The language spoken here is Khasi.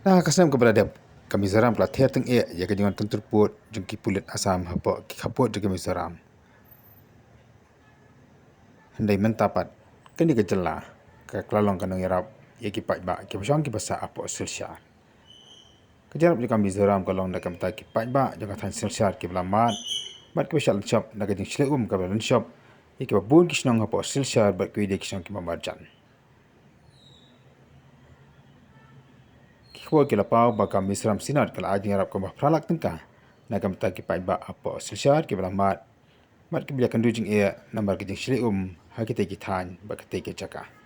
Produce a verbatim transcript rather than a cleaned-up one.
Na ka snem kaba la dep, ka Mizoram ka la ther tyngeh ïa ka jingwan kynturpud jong ki pulit Assam hapoh ki khappud jong ka Mizoram. Hynrei mynta pat, kane ka jylla ka la long ka nongïarap ïa ki paidbah kiba shong kiba sah hapoh Silchar. Ka jingïarap jong ka Mizoram ka long na ka bynta ki paidbah jong ka thaiñ Silchar kiba la mad bad kiba shah lynshop na ka jingshlei um kaba la lynshop ïa kiba bun ki shnong hapoh Silchar bad kiwei de ki shnong kiba marjan. Ki khubor ki la paw ba ka Mizoram Synod ka la ai jingïarap kaba phra lak tyngka na ka bynta ki paidbah hapoh Silchar kiba la mad bad kiba ïakynduh jingeh namar ka jingshlei um ha kitei ki thaiñ bad kitei ki jaka.